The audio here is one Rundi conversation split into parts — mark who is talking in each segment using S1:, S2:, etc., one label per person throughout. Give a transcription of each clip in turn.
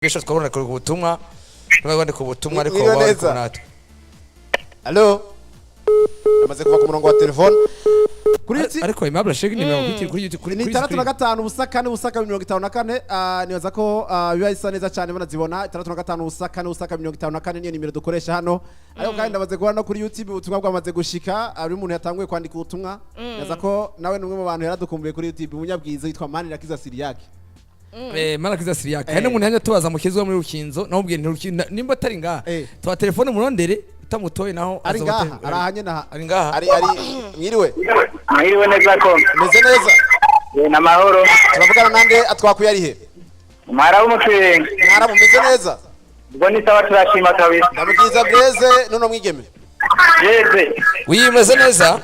S1: Bisho twabona ku butumwa, twabona ku butumwa, ariko
S2: Mwiriwe
S1: bari
S2: neza.
S1: kumwe natwe.
S2: Allo, amaze kuva ku murongo wa telefone kuri
S1: Ariko Aimable Shege ni mirongo itatu kuri YouTube, kuri
S2: ni
S1: kuri
S2: 65 04 54. Nibaza ko biba bisa neza cyane banazibona. 65 04 54 niyo nimero dukoresha hano. Ariko kandi ndamaze kubona no kuri YouTube ubutumwa bwamaze gushika. Ari umuntu yatanguye kwandika ubutumwa, nibaza ko nawe ni umwe mu bantu yaradukumbuye kuri YouTube, umunyabwiza witwa Manirakiza Siriyake.
S1: Marakiza Siriyake, hari n'umuntu yanje tubaza mu kizo muri Rukinzo, namubwiye nti nimba atari ngaha, tuba telefone murondere, utamutoye naho
S2: ari
S1: azoba
S2: ngaha.
S1: ari
S2: Arahanye naha.
S1: Ari ngaha.
S2: Ari mwiriwe.
S3: Mwiriwe neza ko.
S2: Meze neza.
S3: Namahoro.
S2: Turavugana nande, atwakuye ari he?
S3: Mwara w'umukirenga.
S2: Mwara, mumeze neza?
S3: Ubwo ni sawa, turashima kabisa.
S2: Ndamubwiza Blaise nuno mwigeme.
S3: Yeze.
S1: Wimeze neza?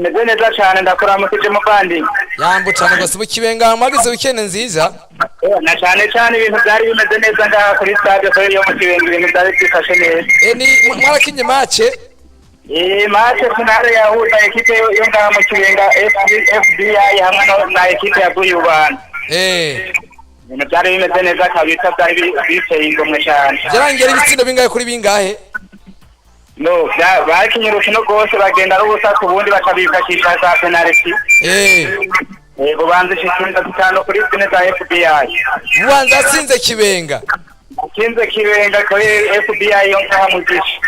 S3: Meze neza cyane, ndakuramukije muvandi.
S1: Yambu cyane gose, mu Kibenga mwagize weekend nziza?
S3: Na cyane cyane, ibintu byari bimeze neza ngaha kuri stade kuri yo mu Kibenga, ibintu byari byifashe neza.
S1: Ni mwarakinye match?
S3: Match finale yahuza ekipe yo ngaha mu Kibenga FBI hamwe na ekipe ya Buyubana. Ibintu byari bimeze neza kabisa, byari biteye igomwe cyane.
S1: Byarangiye ari ibitsindo bingahe kuri bingahe?
S3: No, bakinye urukino rwose bagenda ari ubusa ku bundi, bakabifashisha za penalty. Yego, banze ishinga 5-4 za FBI.
S1: Bubanza atsinze Kibenga.
S3: Kinze Kibenga kuri FBI yo ngaha mu Gishi.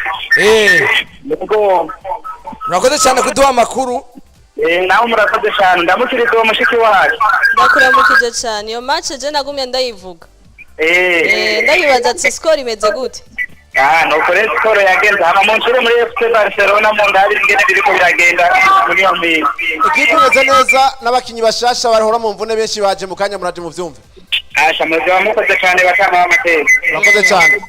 S3: Ubwo
S1: Murakoze cyane kuduha amakuru.
S3: Nawe murakoze cyane, ndamukiriza uwo mushiki wacu.
S4: Ndakuramukije cyane. Iyo match je nagumye ndayivuga. Ndayibaza ati score imeze gute?
S3: Ah, nuko rero siporo yagenze, hama munshire muri FC Barcelona mu ndabi ingene biriko biragenda muri iyo minsi.
S2: Ikipe imeze neza n'abakinyi bashasha barahora mu mvune benshi baje mu kanya, muraje mu vyumve.
S3: Asha, muzoba mukoze cyane, batama b'amateka.
S2: Murakoze cyane.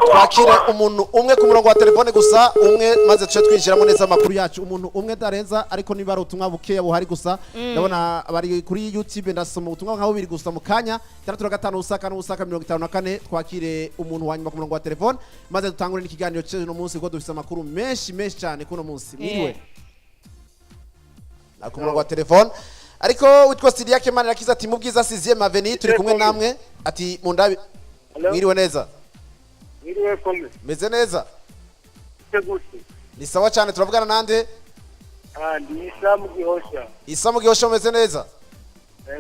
S2: Twakire umuntu umwe ku murongo wa telefone gusa, umwe, maze tuce twinjiramo neza amakuru yacu. Umuntu umwe darenza, ariko niba ari ubutumwa bukeya buhari gusa, ndabona bari kuri YouTube, ndasoma ubutumwa nka bubiri gusa mu kanya. 65 04 54, twakire umuntu wa nyuma ku murongo wa telefone, maze dutangure n'ikiganiro cy'uno munsi, kuko dufise amakuru menshi menshi cyane kuno munsi. Mwiriwe. Na ku murongo wa telefone, ariko witwa Siriake Manirakiza ati mu bwiza 6e avenue turi kumwe namwe, ati mu ndabi. Mwiriwe neza.
S5: Mwiriwe kome.
S2: Meze neza.
S5: Gute?
S2: Ni sawa cyane. Turavugana nande?
S5: Ah, ndi Isa mu Gihosha.
S2: Isa mu Gihosha, meze neza?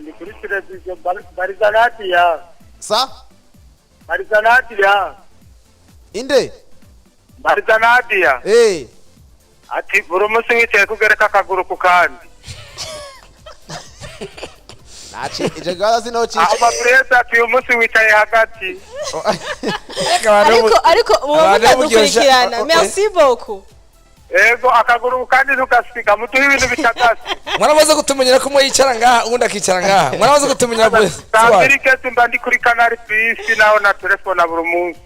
S5: Ndi kuri televiziyo Barizanati ya.
S2: Sa?
S5: Barizanati ya.
S2: Inde?
S5: Barizanati ya. Ati buri munsi wicaye kugereka akaguru ku kandi.
S2: Naci ije gaza sino
S5: Aho
S2: cica.
S5: Babureza ati uyu munsi wicaye hagati.
S4: Ariko muba
S1: Abantu bo mu Gihosha-
S4: mutadukurikirana, merci beaucoup.
S5: Ego, akaguru ku kandi ntukasiga, muduhe ibintu bitagase.
S1: Mwaramaze kutumenyera ko umwe yicara ngaha, uwundi akicara ngaha. Mwaramaze kutumenyera.
S5: Saa mbiri kesi mba ndi kuri Canal Plus, naho na telefone buri munsi.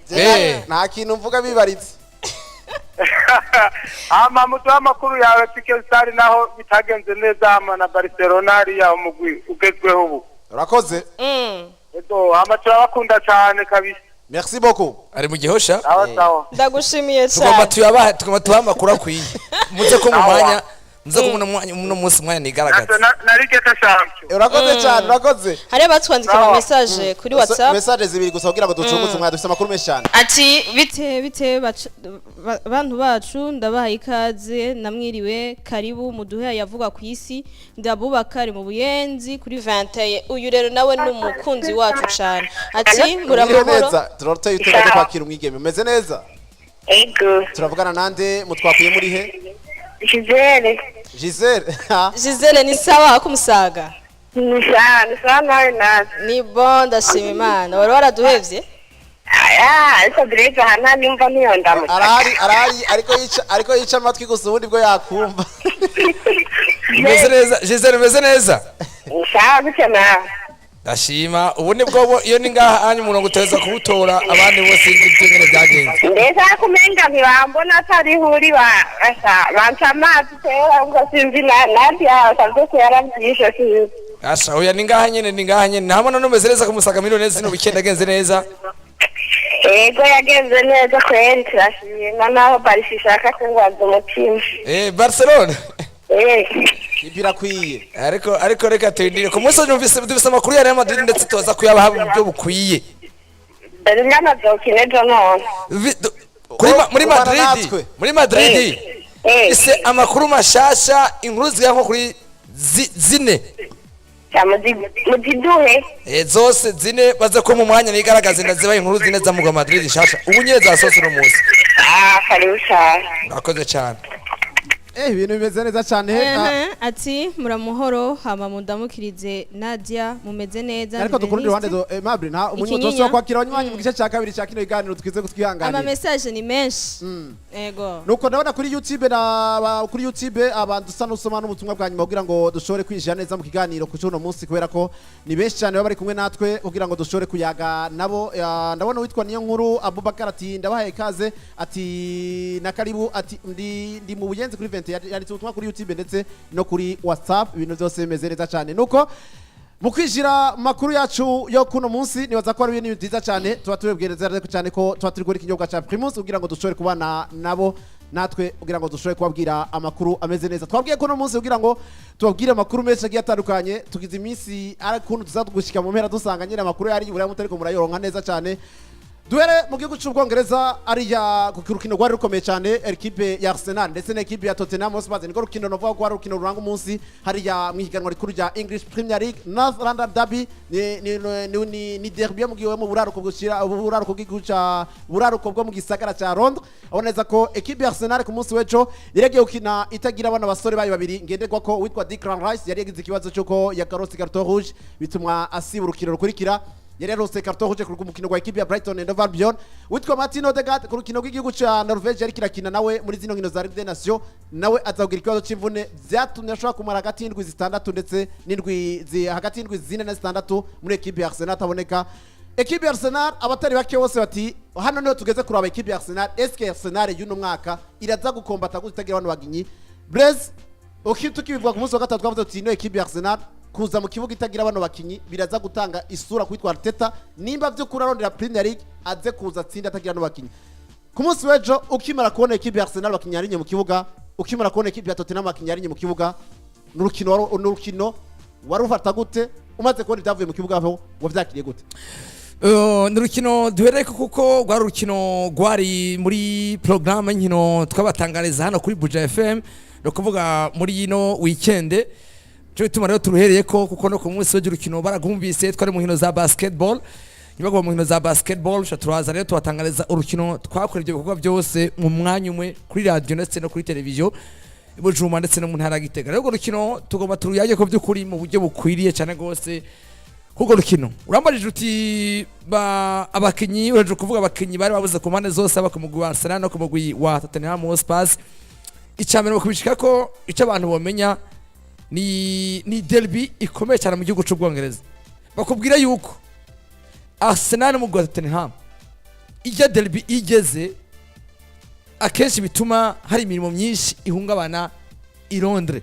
S2: Nta kintu mvuga, bibaritse.
S5: Hama muduhe amakuru yawe Tike Star, naho bitagenze neza, hama na Barcelona hariya umugwi ugezweho ubu.
S2: Urakoze.
S5: Ego, hama turabakunda cyane kabisa.
S2: Merci beaucoup.
S1: Ari mu Gihosha.
S5: Sawa sawa.
S4: Ndagushimiye
S1: Tugomba
S4: cyane.
S1: tuyabahe, tugomba tubahe amakuru akwiye. Muze ko mu mwanya, muze ko muno mwanya, muno munsi umwanya nigaragaza.
S5: Narigeta champion.
S2: Urakoze cyane, urakoze.
S4: Hari abatwandikira
S5: Sawa.
S4: message kuri WhatsApp.
S2: Message zibiri gusa kugira ngo ducungutse umwanya, dufite amakuru menshi cyane.
S4: Ati bite bite bantu bacu, ndabahaye ikaze, namwiriwe, karibu muduhe yavuga ku isi. Ndabubakari mu Buyenzi kuri 21. Uyu rero nawe ni umukunzi wacu cyane, ati
S2: Mwiriwe
S4: muramahoro.
S2: neza. Turaruteye iteka ryo kwakira umwigeme. Umeze neza?
S6: Ego.
S2: Turavugana nande, mutwakuye muri he?
S6: Gisele.
S2: Gisele.
S4: Gisele, ni sawa kumusaga?
S6: Ni sawa, ni sawa, nawe nawe?
S4: Ni bon, ndashima Imana. Wari waraduhevye?
S6: Aya, ariko Blaise aha nta nimba ntiyondamutse.
S2: Arahari, arahari, ariko yica amatwi gusa, ubundi bwo yakumva.
S1: Umeze neza Gisele, umeze neza?
S6: Ni sawa, gutya nawe?
S1: Ndashima. Ubu ni bwo iyo ni ngaha hanyu umurongo uteza kuwutora, abandi bose ibyo byagenze.
S6: Mbese kumenga ntibambona, atariho uri basa banca amazi kera, ngo sinzi na Nadia byose yarabyishe, sinzi.
S1: Asha, oya, ni ngaha nyene, ni ngaha nyene. Ntabona numeze neza kumusaga miliyoni zino, weekend agenze neza?
S6: Ego, yagenze neza kweri, turashima, naho Barca ishaka kungwaza umutima.
S1: Barcelona.
S6: Eh,
S2: Ibyo irakwiye.
S1: Ariko reka turindire ku munsi numvise dufise amakuru ya Real Madrid, ndetse tuza kuyabaha mu buryo bukwiye.
S6: Bellingham azokina ejo none?
S1: Muri
S2: Ubana
S1: Madrid
S2: natwe.
S1: Muri Madrid ise amakuru mashasha, inkuru zigera nko kuri zine.
S6: Ja, muziduhe.
S1: Zose zine baze ko mu mwanya nigaragaze, ndazibaha inkuru zine za mugwa Madrid shasha ubu nyine zasohotse uno munsi.
S6: Ah, karibu cyane.
S1: Murakoze cyane.
S2: Ibintu bimeze neza cyane.
S4: Ehe, ati muramuhoro, hama mundamukirize Nadia, mumeze neza?
S2: Ariko dukurundi ruhande
S4: Venuste.
S2: do Mabri nta umunywa
S4: Ikinyinya.
S2: tosubira kwakira abanywanyi mu gice cya kabiri cya kino kiganiro, twize kutwihanganira.
S4: Ama message ni menshi, ego.
S2: Nuko ndabona kuri YouTube kuri YouTube abantu dusa n'usoma n'ubutumwa bwa nyuma kugira ngo dushobore kwinjira neza mu kiganiro ku cy'uno munsi, kubera ko ni benshi cyane baba bari kumwe natwe kugira ngo dushobore kuyaga nabo. Ndabona uwitwa Niyo Nkuru Abubakar ati ndabahaye ikaze, ati na karibu, ati ndi mu Buyenzi kuri 20. Yanditse ubutumwa kuri YouTube ndetse no kuri WhatsApp, ibintu byose bimeze neza cyane. Nuko mu kwinjira mu makuru yacu yo kuno munsi, nibaza ko ari ibintu byiza cyane tuba tubibwiriza cyane ko tuba turi gukora ikinyobwa cya Primus kugira ngo dushobore kubana nabo natwe, kugira ngo dushobore kubabwira amakuru ameze neza. Twabwiye ko uno munsi kugira ngo tubabwire amakuru menshi agiye atandukanye, tugize iminsi ari ukuntu tuza gushyika mu mpera dusanga nyine amakuru yari buriya mutariko murayoronka neza cyane. Duhere mu gihugu cy'Ubwongereza, ariya ku rukino rwari rukomeye cyane, ekipe ya Arsenal ndetse n'ekipe ya Tottenham Hotspur. Niko rukino navuga ko ari urukino ruranga umunsi hariya mu ihiganwa rikuru rya English Premier League, North London Derby. Ni derby yo mu gihugu, mu buraruko bw'ushira buraruko bw'igihugu ca buraruko bwo mu gisagara ca Londres. Aho neza ko ekipe ya Arsenal ku munsi w'ejo yaragiye gukina itagira abana basore bayo babiri ngenderwa ko witwa Declan Rice yari yagize ikibazo cy'uko yakarose carton rouge, bituma asiba urukino rukurikira. Yari yarose carton rouge ku mukino wa ekipe ya Brighton and Hove Albion. Witwa Martin Odegaard ku rukino rw'igihugu ca Norvege yari kirakina nawe muri zino nkino za Ligue des Nations, nawe azagira ikibazo c'imvune, vyatumye ashobora kumara hagati y'indwi 6 ndetse n'indwi hagati y'indwi 4 na 6 muri ekipe ya Arsenal ataboneka. Ekipe ya Arsenal, abatari bake bose bati hano niho tugeze kuraba ekipe ya Arsenal. Eske Arsenal y'uno mwaka iraza gukombata gute itagira abantu baginyi? Blaise, uki tukibivuga ku munsi wa gatatu, twavuze tuti ino ekipe ya Arsenal kuza mu kibuga itagira bano bakinyi biraza gutanga isura kwitwa Arteta, nimba vy'ukuri arondera Premier League aze kuza atsinda atagira bano bakinyi. Ku munsi w'ejo, ukimara kubona ekipe ya Arsenal abakinyi yarinye mu kibuga, ukimara kubona ekipe ya Tottenham abakinyi yarinye mu kibuga, n'urukino wari ufata gute? Umaze kubona ibyavuye mu kibuga aho, wavyakiriye gute?
S1: Ni urukino duhereye ko kuko rwari urukino rwari muri porogaramu y'inkino twabatangariza hano kuri Buja FM, ni ukuvuga muri ino weekend. Cyo bituma rero turuhereye ko kuko no ku munsi w'ejo urukino baragumvise, twari mu nkino za basketball. Nyuma yo kuva mu nkino za basketball turaza rero tubatangariza urukino, twakora ibyo bikorwa byose mu mwanya umwe kuri radio ndetse no kuri televiziyo i Bujumbura ndetse no mu ntara ya Gitega. Rero urwo rukino tugomba turuyage ko by'ukuri mu buryo bukwiriye cyane rwose. Kuko rukino urambajije uti ba abakinyi, uraje kuvuga abakinyi bari babuze ku mpande zose, aba ku mugwi wa Arsenal no ku mugwi wa Tottenham Hotspur. Icya mbere kubishika ko icyo abantu bomenya ni derby ikomeye cyane mu gihugu cy'Ubwongereza. Bakubwira yuko Arsenal n'umugwi wa Tottenham ijya derby igeze akenshi bituma hari imirimo myinshi ihungabana i Londres,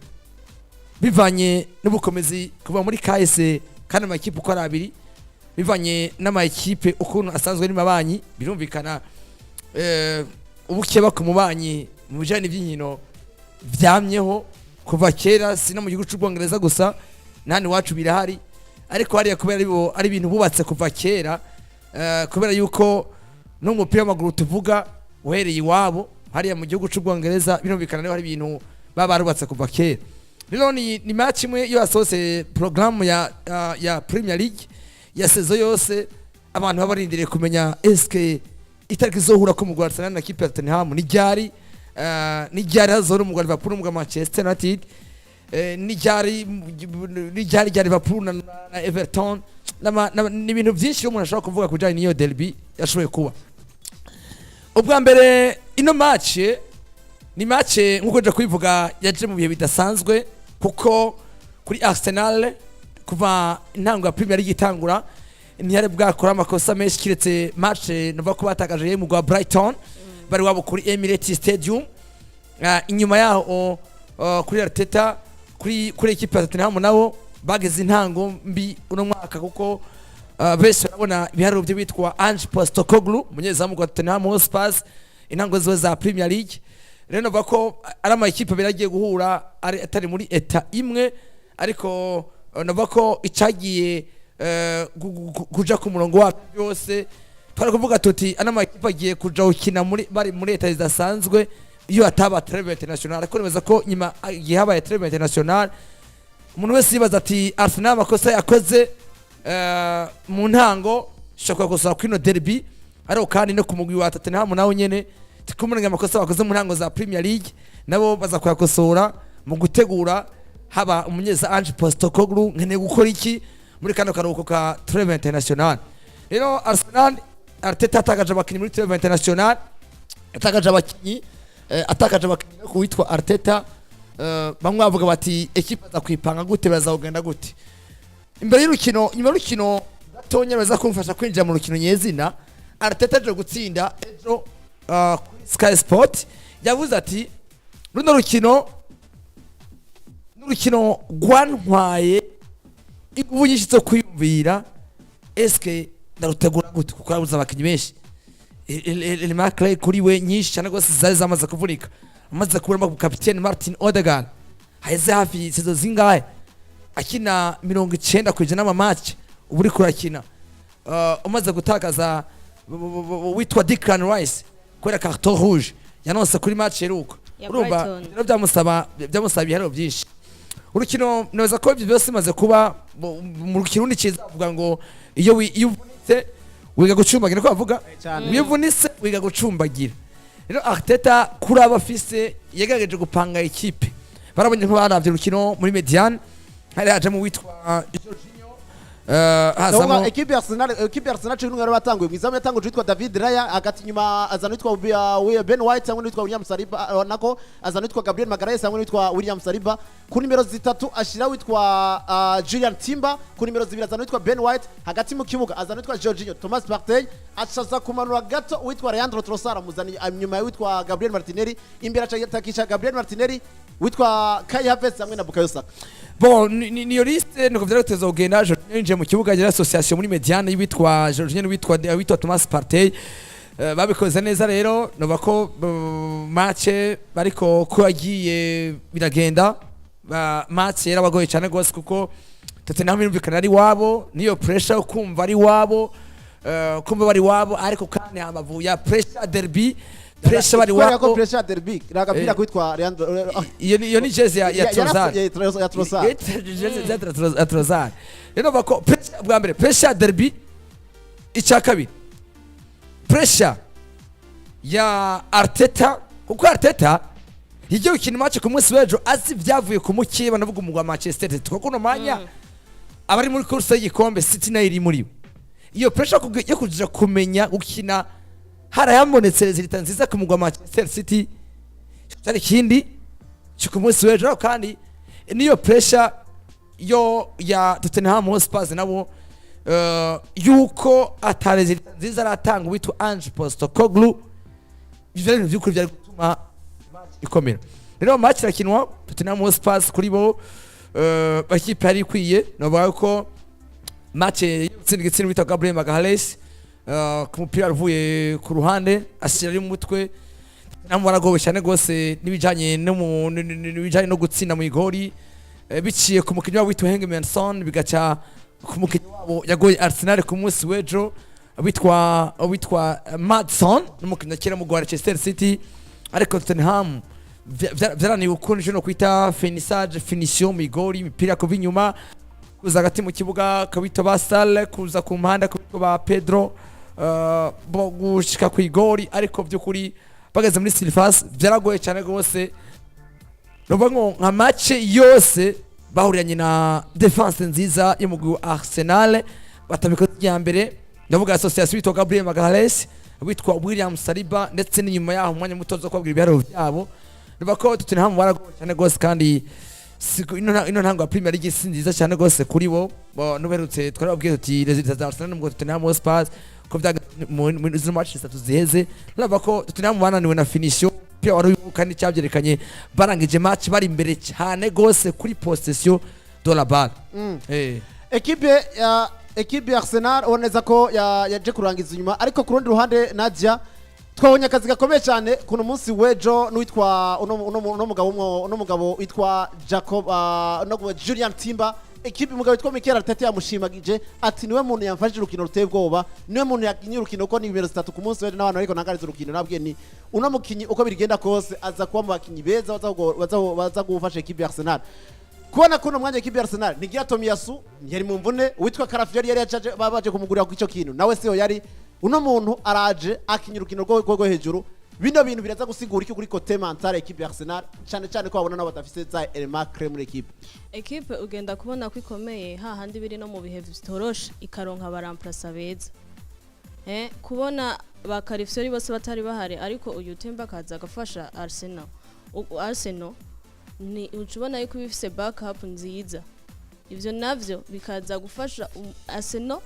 S1: bivanye n'ubukomezi kuva muri kahise kandi amakipe uko ari abiri, bivanye n'amakipe ukuntu asanzwe ari mabanyi. Birumvikana, ubukeba ku mubanyi mu bijanye n'iby'inkino vyamyeho kuva kera, si no mu gihugu cy'Ubwongereza gusa, nani iwacu birahari. Ariko hariya kubera ari ibintu bubatse kuva kera, kubera yuko n'umupira w'amaguru tuvuga uhereye iwabo hariya mu gihugu cy'Ubwongereza, birumvikana rero hari ibintu baba barubatse kuva kera. Rero ni match imwe iyo yasohotse programme ya Premier League ya saison yose, abantu baba barindiriye kumenya eske itariki izohura ko umugwi wa Arsenal na kipe ya Tottenham ni ryari, ni ryari hazohura umugwi wa Liverpool n'umugwi wa Manchester United, ni ryari rya Liverpool na Everton. Ni ibintu byinshi umuntu ashobora kuvuga ku bijyanye n'iyo derby yashoboye kuba. Ubwa mbere, ino match ni match nk'uko nje kubivuga yaje mu bihe bidasanzwe, kuko kuri Arsenal kuva intango ya Premier League itangura ntiyari bwakora amakosa menshi, kiretse match nuva ko batakaje mu gwa Brighton bari wabo kuri Emirates Stadium. Inyuma yaho, kuri Arteta, kuri equipe ya Tottenham nabo bageze intango mbi uno mwaka, kuko benshi barabona ibiharuro byo bitwa Ange Postecoglou, umunyezamu wa Tottenham Hotspur, intango ziwe za Premier League. Rero navuga ko ari amakipe abiri agiye guhura ari atari muri état imwe, ariko navuga ko icagiye kuja ku murongo wabyo byose, twari kuvuga tuti ano makipe agiye kuja gukina muri bari muri état zidasanzwe iyo hataba trêve internationale. Ariko nibaza ko nyuma igihe habaye trêve internationale, umuntu wese yibaza ati Arsenal amakosa yakoze mu ntango ishobora gukosora kuri ino derby. Ariko kandi no ku mugwi wa Tottenham nawo nyene tukumenya amakosa bakoze mu ntango za Premier League, nabo baza kuyakosora mu gutegura. Haba umunyeza Ange Postecoglou, nkeneye gukora iki muri kano karuhuko ka trêve internationale? Rero Arsenal, Arteta atakaje abakinnyi muri trêve internationale, atakaje abakinnyi no kuwitwa Arteta. Bamwe bavuga bati ekipa aza kwipanga gute, bazawugenda gute imbere y'urukino, nyuma y'urukino gatonya baza kumfasha kwinjira mu rukino nyezina. Arteta aje gutsinda ejo kuri Sky Sport yavuze ati runo rukino n'urukino rwantwaye ingufu nyinshi zo kwiyumvira, eske ndarutegura gute, kuko yabuze abakinnyi benshi. Remarque kuri we nyinshi cyane rwose zari zamaze kuvunika, amaze kuburamo kapitene Martin Odegaard haheze hafi saison zingahe akina 90% y'ama match ubu uriko urakina. Umaze gutakaza witwa Declan Rice kubera carton rouge yanonse kuri match iheruka.
S4: Ya
S1: Urumva
S4: Brighton.
S1: rero byamusaba ibiharuro byinshi. Urukino noza ko ibyo byose bimaze kuba mu kirundi cyiza bavuga ngo iyo uvunitse wiga gucumbagira, niko bavuga.
S2: Cyane.
S1: Iyo uvunitse wiga gucumbagira. Rero Arteta kuri aba afise yagerageje gupanga ikipe, barabonye ko baravye urukino muri médiane hari hajemo uwitwa Jorginho, hazamo
S2: Ndavuga ekipe ya Arsenal cumi n'umwe bari batanguye mu izamu, yatanguje witwa David Raya, hagati inyuma azana witwa Ben White hamwe n'uwitwa William Saliba, nako azana witwa Gabriel Magalhaes hamwe n'uwitwa William Saliba. Ku nimero 3 ashira witwa Julian Timber, ku nimero 2 azana witwa Ben White, hagati mu kibuga azana witwa Jorginho, Thomas Partey acaza kumanura gato witwa Leandro Trossard amuzana inyuma ya witwa Gabriel Martinelli, imbere aca atakisha Gabriel Martinelli, witwa Kai Havertz hamwe na Bukayo Saka.
S1: Bon, niyo liste nuko vyari guteza kugenda. Jorginho yinjiye mu kibuga agira association muri médiane y'uwitwa Jorginho n'uwitwa witwa Thomas Partey. Babikoze neza. Rero nova ko match bariko ko yagiye biragenda, match yarabagoye cyane gose kuko Tottenham yumvikana ari wabo, niyo pressure yo kumva ari wabo, kumva bari wabo, ariko kandi hambavu ya pressure derby, pressure bari
S2: Kubera ko
S1: wabo.
S2: pressure derby agapira kwitwa Leandro
S1: Iyo ni jezi ya Trossard.
S2: Ya Trossard.
S1: Ya Trossard. Rero bako pressure bwa mbere, pressure derby, icya kabiri pressure ya Arteta, kuko Arteta igiye gukina match ku munsi w'ejo azi ibyavuye ku mukeba, navuga umugwa wa Manchester City, kuko uno mwanya abari muri course y'igikombe, City nayo iri muri bo. Iyo pressure yo kuja kumenya gukina harayambonetse résultat nziza ku mugwa wa Manchester City cyari ikindi cyo ku munsi w'ejo. Ariko kandi niyo pressure yo ya Tottenham Hotspur nabo, yuko ata résultat nziza aratanga uwitwa Ange Postecoglou, ivyo bintu by'ukuri byari gutuma match ikomera. Rero match irakinwa, Tottenham Hotspur kuri bo ikipe yari ikwiye. Novuga ko match yutsinda igitsina witwa Gabriel Magalhaes ku mupira uvuye ku ruhande ashyira ari mu mutwe. Tottenham baragowe cyane rwose n'ibijanye no mu n'ibijanye no gutsinda mu igori, biciye ku mukinnyi wabo witwa Heung-min Son, bigaca ku mukinnyi wabo yagoye Arsenal ku munsi w'ejo witwa Madson, n'umukinnyi akina mu Manchester City. Ariko Tottenham vyarananiwe ukuntu icyo no kwita finissage, finition mu igori, imipira kuva inyuma kuza hagati mu kibuga kabita ba Sale, kuza ku mpande kabitwa ba Pedro, bo gushika ku igori. Ariko by'ukuri bageze muri surface byaragoye cyane rwose. Nuvuga ngo nka match yose bahuriranye na défense nziza y'umugwi wa Arsenal, batabikoze rya mbere. Ndavuga association witwa Gabriel Magalhaes, witwa William Saliba, ndetse n'inyuma yaho umwanya muto zo kubabwira ibiharuro byabo. Nuvuga ko Tottenham baragoye cyane rwose, kandi ino ntango ya Premier League si nziza cyane rwose kuri bo. Nuberutse twarababwiye tuti résultats za Arsenal n'ubwo Tottenham Hotspur ko byaga muri zino match zitatu ziheze. Nurumva ko Tottenham bananiwe na finition pia wari kandi cyabyerekanye barangije match bari imbere cyane rwose kuri possession de la balle.
S2: Ekipe ya Arsenal uboneza ko yaje kurangiza inyuma, ariko ku rundi ruhande Nadia Twabonye akazi gakomeye cyane kuno munsi w'ejo n'uwitwa uno mugabo uno mugabo witwa Jacob, no Julian Timber. Ekipe, umugabo witwa Mikel Arteta yamushimagije ati: "Niwe muntu yamfashije urukino ruteye ubwoba, niwe muntu yakinye urukino", ko ni nimero 3 ku munsi w'ejo. N'abantu ariko ntangariza urukino nabwiye ni uno mukinyi, uko bigenda kose aza kuba mu bakinyi beza baza gufasha ekipe ya Arsenal. Kubona kuno mwanya ekipe ya Arsenal ntigira Tomiyasu, yari mu mvune, uwitwa Calafiori yari yacaje babaje kumugurira ku ico kintu, nawe siyo yari. Uno muntu araje akinya urukino rwo hejuru. Bino bintu biraza gusigura iki kuri côté mental ekipe ya Arsenal, cyane cyane ko babona nabo badafise za éléments clés muri ekipe?
S4: Ekipe ugenda kubona ko ikomeye hahandi biri no mu bihe bitoroshe, ikaronka aba remplaçants beza. Kubona ba Calafiori bose batari bahari, ariko uyu Timber akaza agafasha Arsenal. Arsenal ni uca ubona yuko iba ifise backup nziza. Ivyo navyo bikaza gufasha Arsenal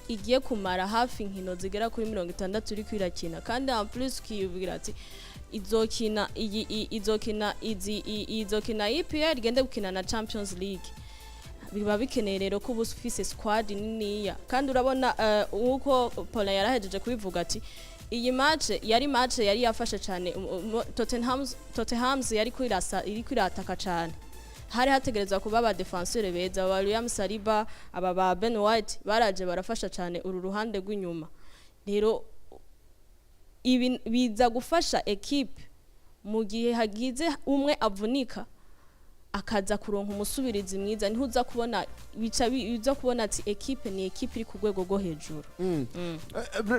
S4: igiye kumara hafi inkino zigera kuri 60 iriko irakina. Kandi en plus ukiyubwira ati izokina iyi izokina izi izokina EPL, igende gukina na Champions League. Biba bikeneye rero ko uba ufise squad niniya. Kandi urabona, uko Paul yarahejeje kubivuga ati iyi match yari match yari yafashe cyane Tottenham yari kwirasa, iri kwirataka cyane. Hari hategerezwa kuba aba défenseur beza, aba William Saliba, aba ba Ben White baraje barafasha cyane uru ruhande rw'inyuma. Rero ibi biza gufasha equipe mu gihe hagize umwe avunika, akaza kuronka umusubirizi mwiza, niho uza kubona bica biza kubona ati equipe ni equipe iri ku rwego rwo hejuru.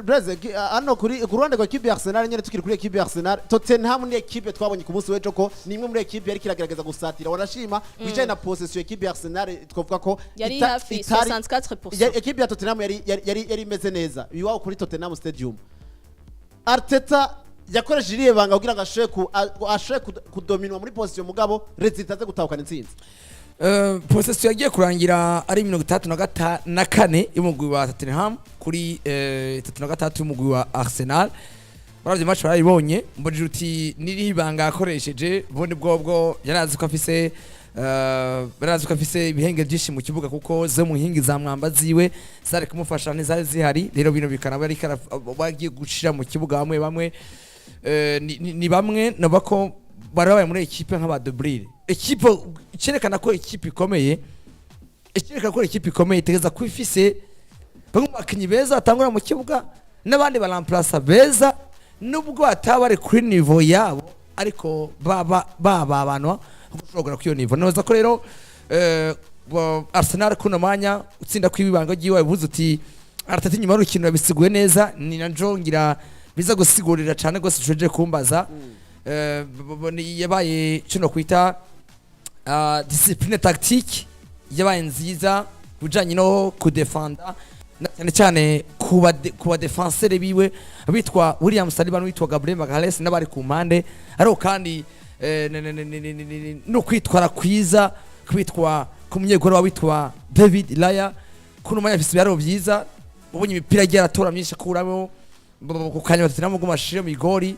S2: Blaise, hano kuri ku ruhande rwa ekipe ya Arsenal nyene, tukiri kuri ekipe ya Arsenal, Tottenham ni ekipe twabonye ku munsi w'ejo ko ni imwe muri ekipe yari kiragerageza gusatira, wanashima bijanye na possession. Ekipe ya Arsenal twavuga ko
S4: yari hafi 64%.
S2: Ekipe ya Tottenham yari imeze neza iwabo kuri Tottenham Stadium. Arteta yakoresheje iriya banga kugira ngo ashobore kudominwa muri possession, mugabo résultat aze gutahukana intsinzi.
S1: Possession yagiye kurangira ari 64 y'umugwi wa Tottenham kuri 36 y'umugwi wa Arsenal. Baravye match barayibonye. Mbonije uti niri ibanga yakoresheje bundi bwobwo, yarazi ko afise ibihenge byinshi mu kibuga, kuko zo mu nkingi za mwamba ziwe zari kumufasha ntizari zihari. Rero bino bikanaba ariko bagiye gushira mu kibuga bamwe bamwe, ni bamwe nabo ko bari babaye muri ekipe nk'aba doublure. Ekipe icyerekana ko ekipe ikomeye, icyerekana ko ekipe ikomeye itegeza kuba ifise bamwe mu bakinnyi beza batangura mu kibuga n'abandi ba remplaçants beza, nubwo bataba bari kuri niveau yabo, ariko baba bababanwa gushobora kuri iyo niveau. Noza ko rero Arsenal kuno mwanya utsinda kw'ibibanga ryiwe, bivuze uti Arteta inyuma y'urukino yabisiguye neza. Ni na ngira biza gusigurira cyane rwose ushoje kumbaza. Yabaye kino kwita discipline tactique yabaye nziza kubijanye no kudefanda, na cyane cyane kuba défenseur biwe bitwa William Saliba n'uwitwa Gabriel Magalhaes n'abari ku mpande. Ariko kandi no kwitwara kwiza kwitwa ku munyegoro wa witwa David Raya, kuno mwanya afise ibiharuro byiza. Ubonye imipira agiye aratora myinshi akuramo ku kanya Tottenham guma ashire mu igori.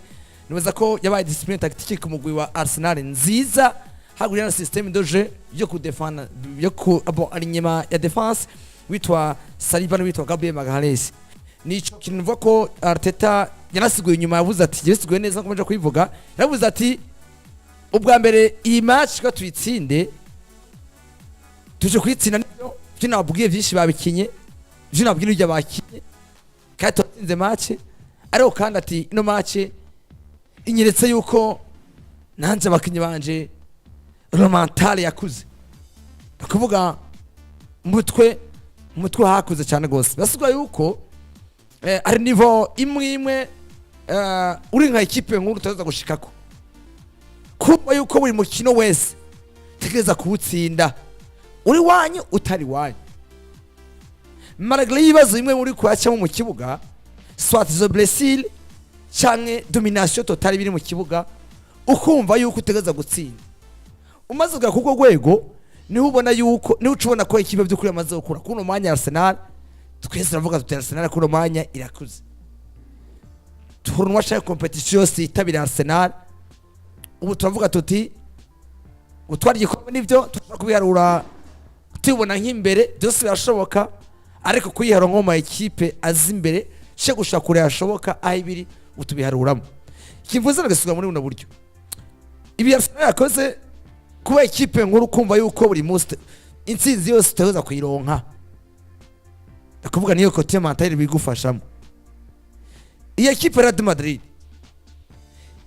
S1: Nibaza ko yabaye discipline tactique ku mugwi wa Arsenal nziza, hakurya na système de jeu yo kudefana, yo ku abo ari inyuma ya défense witwa Saliba n'uwitwa Gabriel Magalhaes. Nico kintu mvuga ko Arteta yanasiguye inyuma. Yavuze ati yasiguye neza, nkomeje kubivuga. Yavuze ati ubwa mbere iyi match ko tuyitsinde, tuje kuyitsinda. Nibyo byo nababwiye, byinshi babikinye, byo nababwiye n'ibyo bakinye, kandi turatsinze match. Ariko kandi ati ino match inyeretse yuko nanjye abakinyi banje mentale yakuze, ni ukuvuga mutwe hakuze cyane rwose. Basigwa yuko ari niveau imwe imwe, uri nka ekipe nkuru utaza gushikako, kumva yuko buri mukino wese tegereza kuwutsinda, uri wanyu utari wanyu, malgré ibibazo bimwe muri kuracamo mu kibuga, soit izo blessure canke domination totale biri mu kibuga, ukumva yuko utegereza gutsinda. Umaze kugera k'urwo rwego, niho ubona yuko, niho uca ubona ko ikipe by'ukuri yamaze gukura. Kuno mwanya Arsenal, twese turavuga tuti Arsenal kuno mwanya irakuze. Tournoi canke compétition yose yitabira Arsenal, ubu turavuga tuti gutwara igikombe nibyo tushobora kubiharura, tubibona nk'imbere, byose birashoboka. Ariko kuyiharura nko mu ma ekipe azi imbere, cyo gushaka kure hashoboka aho ibiri utubiharuramo. Kivuze nagasubiza muri buno buryo, ibi Arsenal yakoze, kuba ikipe nkuru, kumva yuko buri munsi intsinzi yose utaweza kuyironka, ndakuvuga niyo côté mental bigufashamo. Iyo ekipe Real Madrid,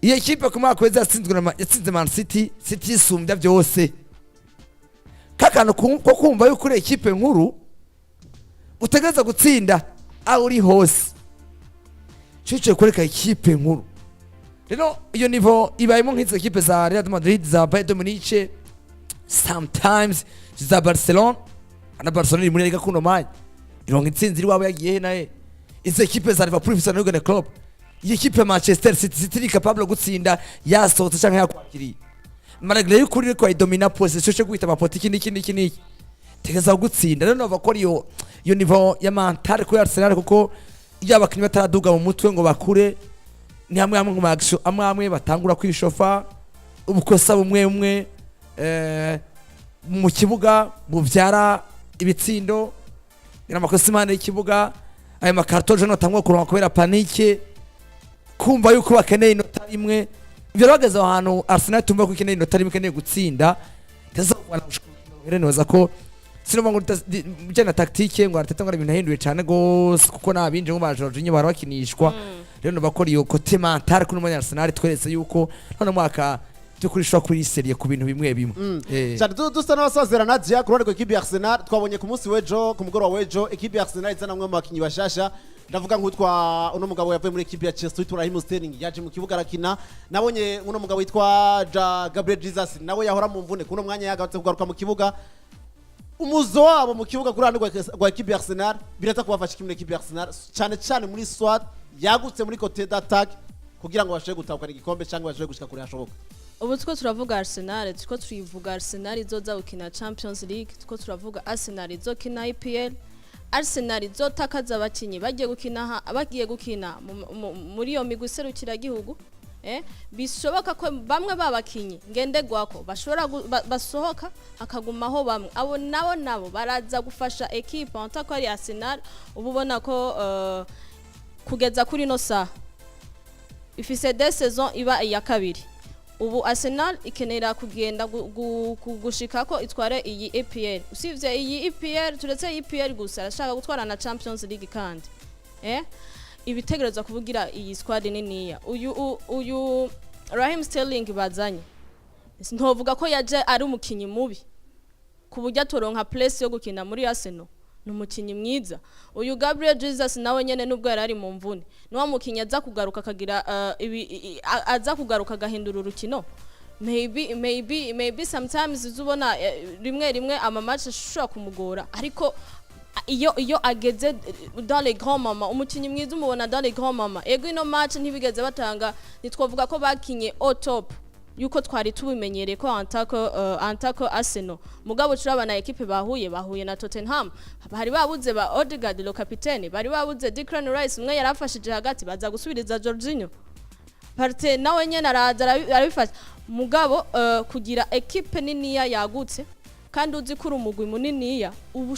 S1: iyo ekipe ku mwaka weze yatsinzwe na yatsinze Man City, City yisumbya byose, kakantu ko kumva yuko uri ekipe nkuru utegereza gutsinda aho uri hose, cyo kwereka ekipe nkuru. Rero iyo niveau ibayemo nk'izo ekipe za Real Madrid, za Bayern Munich, sometimes za Barcelona, na Barcelona iri muri Liga kuno mwanya ironka intsinzi iri wabo yagiye he naye, izo ekipe za Liverpool ifise na Jurgen Klopp, iyi ekipe ya Manchester City, City iri capable gutsinda yasohotse canke yakwakiriye, malgré yuko uri ko ayidomina position cyo guhita amapoti, iki n'iki n'iki n'iki, tegeza gutsinda. Rero nova ko iyo niveau ya mental kuri Arsenal, kuko iyo abakinnyi bataraduga mu mutwe ngo bakure, ni hamwe hamwe mu action amwe amwe batangura kwishofa, ubukosa bumwe bumwe mu kibuga buvyara ibitsindo, ni amakosa impande y'ikibuga, ayo ma carton jaune batangura kuronka kubera panique, kumva yuko bakeneye inota rimwe. Ivyo rero bageze aho hantu Arsenal tumva ko ikeneye inota rimwe, ikeneye gutsinda, tazobona gushika. Nibaza ko sinumva ngo bijyanye na tactique ngo Arteta ngo ari ibintu yahinduye cyane gose, kuko nabinje ngo ba Jorginho barabakinishwa. Rero numva ko iyo côté mental kuri umunya Arsenal tweretse yuko none mwaka by'ukuri ishobora kuri sérieux ku bintu bimwe bimwe.
S2: Cyane dusa n'abasazera Nadia. Ku ruhande rwa ekipe ya Arsenal, twabonye ku munsi w'ejo, ku mugoroba w'ejo, ekipe ya Arsenal izana amwe mu bakinyi bashasha. Ndavuga nk'utwa uno mugabo yavuye muri ekipe ya Chelsea witwa Raheem Sterling, yaje mu kibuga arakina. Nabonye uno mugabo witwa Gabriel Jesus, nawe yahora mu mvune, kuno mwanya yagarutse kugaruka mu kibuga. Umuzo wabo mu kibuga ku ruhande rwa ekipe ya Arsenal biraza kubafasha kimwe ekipe ya Arsenal, cyane cyane muri squad yagutse muri côté d'attaque, kugira ngo bashobore gutahukana igikombe cyangwa bashobore gushika kure hashoboka.
S4: Ubu two turavuga Arsenal, turiko turivuga Arsenal izoza gukina Champions League, turiko turavuga Arsenal izokina EPL, Arsenal izotakaza abakinyi bagiye gukina bagiye gukina muri iyo migwi serukiragihugu. Bishoboka ko bamwe babakinyi ngendegwako bashobora basohoka, hakagumaho bamwe. Abo nabo baraza gufasha equipe en tant ko ari Arsenal. Ubu ubona ko kugeza kuri no saha ifise deux saisons iba iya kabiri. Ubu Arsenal ikenera kugenda gushika ko itware iyi EPL. Usivye iyi EPL, turetse EPL gusa, arashaka gutwara na Champions League. Kandi ibitegerezwa kuvugira iyi squad niniya, uyu Raheem Sterling bazanye, ntovuga ko yaje ari umukinyi mubi ku buryo atoronka place yo gukina muri Arsenal. Ni umukinyi mwiza. Uyu Gabriel Jesus nawe nyene, nubwo yari ari mu mvune, ni wa mukinyi aza kugaruka akagira ibi, aza kugaruka agahindura urukino. Maybe sometimes uzubona rimwe rimwe ama match ashobora kumugora, ariko iyo ageze dans les grands moments, umukinyi mwiza umubona dans les grands moments. Ego, ino match ntibigeze batanga, ntitwavuga ko bakinye au top yuko twari tubimenyereye ko antako Arsenal. Mugabo turabana ekipe bahuye na Tottenham, bari babuze ba Odegaard le capitaine, bari babuze Declan Rice umwe yarafashije hagati, baza gusubiriza Jorginho. Partey nawe nyene araza arabifasha. Mugabo kugira ekipe niniya yagutse, kandi uzi ko uri umugwi muniniya, uba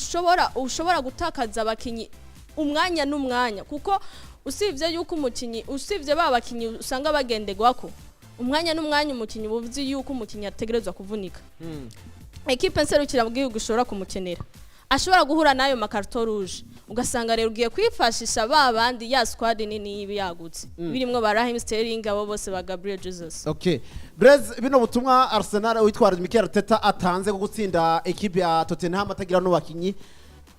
S4: ushobora gutakaza abakinyi umwanya n'umwanya, kuko usibye yuko umukinyi, usibye ba bakinyi usanga bagenderwako umwanya n'umwanya, umukinyi uba uzi yuko umukinyi ategerezwa kuvunika, ekipe nserukira bw'igihugu ishobora kumukenera, ashobora guhura n'ayo ma carton rouge, ugasanga rero ugiye kwifashisha ba bandi, ya squad nini iba yagutse birimwo ba Raheem Sterling, abo bose ba Gabriel Jesus.
S2: Okay. Brez, bino butumwa Arsenal witwara Mikel Arteta atanze ko gutsinda ekipe ya Tottenham atagira no bakinyi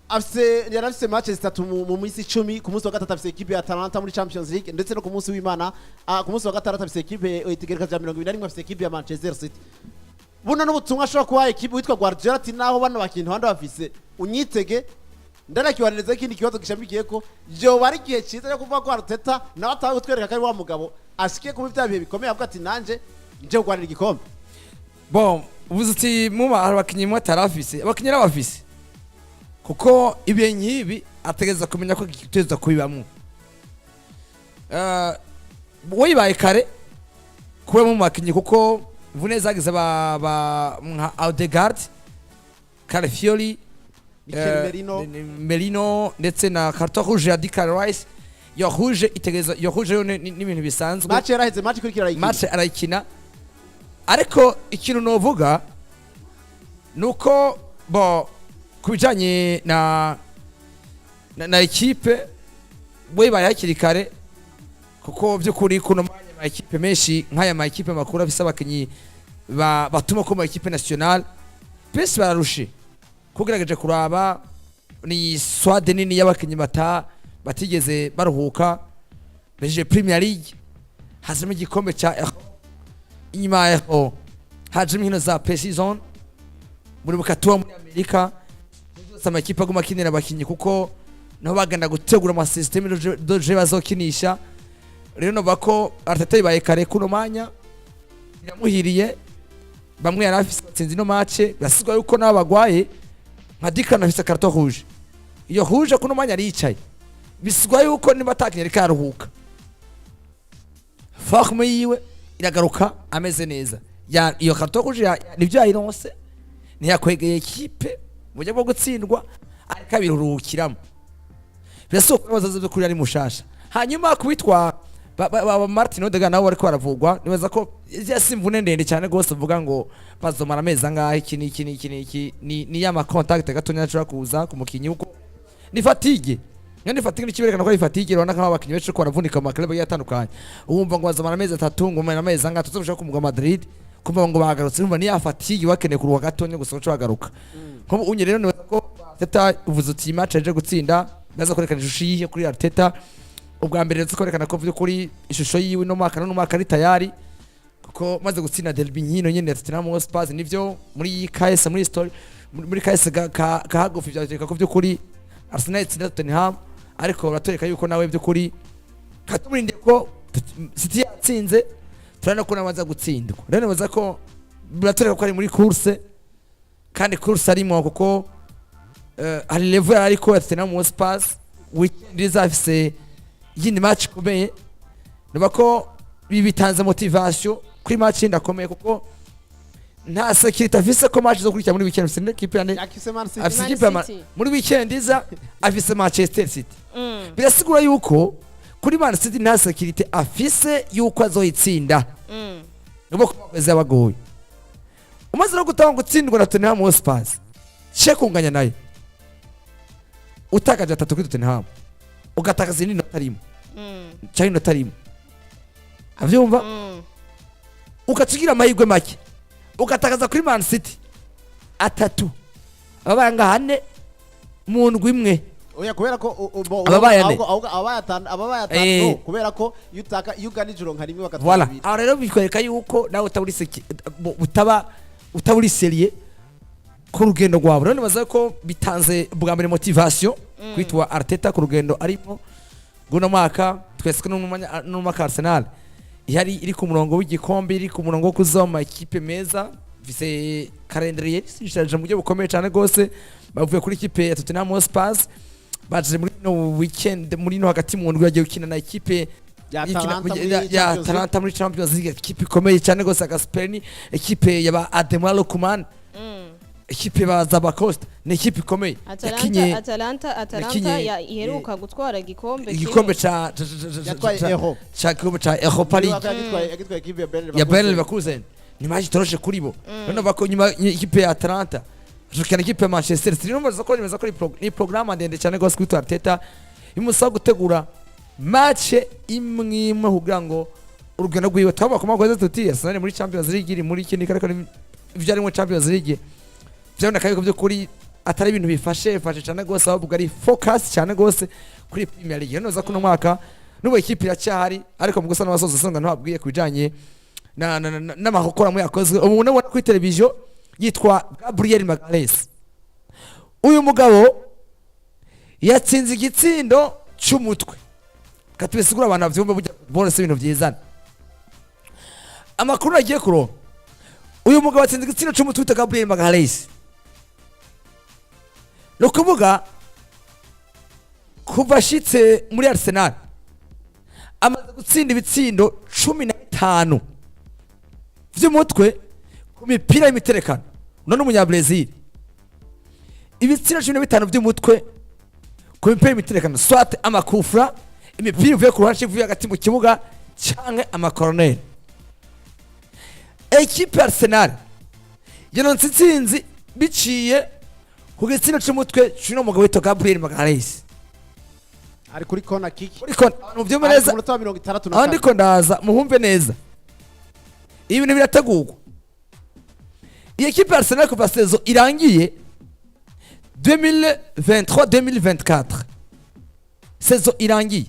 S2: afise, yari afise match zitatu mu minsi 10. Ku munsi wa gatatu afise ekipe ya Atalanta muri Champions League, ndetse no ku munsi w'Imana, ku munsi wa gatandatu afise ekipe itegereka rya 21, afise ekipe ya Manchester City. Buno n'ubutumwa ashobora kuba ekipe witwa Guardiola ati naho bano bakintu bandi bafise unyitege. Ndanakibaniriza ikindi kibazo gishamikiye ko yoba ari igihe cyiza cyo kuvuga ko Arteta nawe atawe kutwereka ko ari wa mugabo ashikiye kuba bya bihe bikomeye, avuga ati nanje nje kurwanira igikombe.
S1: Bon, uvuze uti muba hari abakinyi mwe atarafise, abakinyi arabafise, kuko ibihe nk'ibi ategereza kumenya ko gitegerezwa kubibamwo. Wibaye kare kuba mu bakinyi, kuko imvune zagize ba nka Odegaard, Calafiori,
S2: Mikel Merino.
S1: Merino, ndetse na carton rouge ya Declan Rice. Iyo rouge itegereza, iyo rouge yo ni ibintu bisanzwe.
S2: Match yaraheze, match ikurikira arayikina.
S1: Match arayikina, ariko ikintu novuga nuko bo ku bijanye na ekipe we bari hakiri kare, kuko by'ukuri kuno mwanya ama ekipe menshi nk'aya ma ekipe makuru afise abakinyi batuma ko ma ekipe nationale benshi bararushe. Kugerageje kuraba ni squad nini y'abakinyi batigeze baruhuka, bejeje Premier League, hazemo igikombe ca Euro, inyuma ya Euro hajemo inkino za pre-season muri bukatuwa muri Amerika. Zose amakipe aguma akinira abakinyi kuko niho bagenda gutegura ama système de jeu bazokinisha. Rero novuga ko Arteta yibaye kare kuno mwanya, biramuhiriye. Bamwe yari afise batsinze ino match, birasigwa yuko nabo bagwaye nka Declan afise carton rouge. Iyo rouge kuno mwanya aricaye, bisigwa yuko niba atakinye ariko araruhuka, forme yiwe iragaruka ameze neza. Ya iyo carton rouge nivyo yayironse, ntiyakwegeye ekipe mu buryo bwo gutsindwa, ariko abiruhukiramo. Birasohoka ko bazaza by'ukuri ari mushasha. Hanyuma kubitwa ba Martin Odegaard nabo bariko baravugwa, nibaza ko si imvune ndende cyane rwose uvuga ngo bazomara amezi angahe, iki n'iki n'iki n'iki. Ni ya ma contact gatonya ashobora kuza ku mukinyi kuko ni fatigue. Niyo ni fatigue, nikiberekana ko ari fatigue. Urabona ko abakinyi benshi ko baravunika mu ma club agiye atandukanye, wumva ngo bazomara amezi 3, ngo bamara amezi angahe, tuzoshaka kumugwa Madrid, kumva ngo bagarutse. Urumva ni ya fatigue, bakeneye kuruhuka gatonya gusa baca bagaruka. Nko unye rero nibaza ko Arteta uvuze uti match aje gutsinda, baza kwerekana ishusho yihe kuri Arteta. Ubwa mbere rero kwerekana ko by'ukuri ishusho yiwe no mwaka no mwaka ari tayari, kuko maze gutsinda derby nkino nyene ya Tottenham Hotspur, nivyo muri KS, muri story, muri KS ka hagufi byatwereka ko by'ukuri Arsenal itsinda Tottenham, ariko baratwereka yuko nawe by'ukuri katumurinde ko City yatsinze, turabona ko nawe aza gutsindwa. Rero nibaza ko biratwereka ko ari muri course, kandi course arimo kuko hari level yari ariko ya Tottenham Hotspur. Weekend izafise iyindi match ikomeye, niba ko ibi bitanze motivation kuri match yindi akomeye, kuko nta sécurité afise ko match zo kurikira muri weekend afise equipe yane.
S2: Yakise Man City.
S1: Afise
S4: Man
S1: ikipe ya
S4: City.
S1: Muri weekend iza afise Manchester City. Birasigura yuko kuri Man City nta sécurité afise yuko azoyitsinda. Nubo kubakwezi yabagoye, umaze no gutanga gutsindwa na Tottenham Hotspur, che kunganya nayo, utakaje atatu kuri Tottenham, ugatakaza indi nota rimwe cyangwa inota rimwe, avyumva, ukaca amahirwe make ugatakaza kuri Man City atatu, ababaye ngaha ane mu ndwi imwe.
S2: Oya, kubera ko
S1: Ababaye ane.
S2: ahubwo ababaye atanu, ababaye atanu. Kubera ko iyo utaka, iyo uganije uronka rimwe bagatwara
S1: Voilà.
S2: bibiri.
S1: Aho rero bikwereka yuko nawe utaba utaburi sérieux ku rugendo rwawe. Rero nibaza ko bitanze bwa mbere motivation kwitwa Arteta ku rugendo arimo guno mwaka. Twese ko n'umwaka Arsenal ihari iri ku murongo w'igikombe, iri ku murongo wo kuzoma ekipe meza, ifise calendrier ishaje mu buryo bukomeye cyane rwose. Bavuye kuri ekipe ya Tottenham Hotspur, baje muri no weekend, muri no hagati mu ndwi bagiye gukina na ekipe
S2: ya
S1: ikina-
S2: Atalanta muri
S1: ya
S2: Champions League.
S1: Atalanta muri Champions League, ekipe ikomeye cyane rwose ya Gasperini, ekipe ya Ademola Lookman, ekipe ba Zappacosta, ni ekipe ikomeye.
S4: Atalanta
S1: Yakinye
S4: Atalanta iheruka gutwara igikombe
S1: igikombe
S4: kimwe.
S2: Yatwaye Euro.
S1: Ca gikombe ca Europa League.
S2: Yagitwaye ekipe ya Bayer
S1: Ya Bayer
S2: Leverkusen.
S1: Leverkusen, ni match itoroshe kuri bo. None bako nyuma ikipe ya Atalanta jukana ikipe ya Manchester City. Numva ko nimeza ko ni programme ndende cyane rwose kuri Arteta, imusaba gutegura match imwe imwe kugira ngo urugendo rwiwe. Twaba ku magoze tuti Arsenal muri Champions League iri muri ikindi, ariko ibyo ari muri Champions League byaboneka yuko by'ukuri atari ibintu bifashe bifashe cyane rwose, ahubwo ari focus cyane rwose kuri Premier League. Rero ko uno mwaka n'ubu ikipe iracyahari, ariko mu gusa n'abasoza usanga ntababwiye ku bijanye n'amakuru amwe yakozwe. Ubu ubona kuri televiziyo yitwa Gabriel Magalhaes. Uyu mugabo yatsinze igitsindo cy'umutwe. Katubisigura abantu bavyumve, burya ball si ibintu byizana. Amakuru agiye kuronka, uyu mugabo atsinze igitsindo cy'umutwe witwa Gabriel Magalhaes. Ni ukuvuga kuva ashitse muri Arsenal amaze gutsinda ibitsindo 15 vy'umutwe ku mipira y'imiterekano. Uno ni umunyabrazil, ibitsindo 15 vy'umutwe ku mipira y'imiterekano, soit amakufra. Imipira ivuye ku ruhande, ivuye hagati mu kibuga canke amakoroneri. Ekipe ya Arsenal yaronse intsinzi biciye ku gitsina c'umutwe c'uno mugabo witwa Gabriel Magalhaes.
S2: Ari kuri corner kick.
S1: Ariko abantu muvyumve
S2: Ari
S1: neza.
S2: ku munota wa mirongo itandatu na
S1: Aho
S2: kane.
S1: ndiko ndaza, muhumve neza, ibintu birategurwa. Iyi ekipe ya Arsenal, kuva saison irangiye 2023 2024, saison irangiye.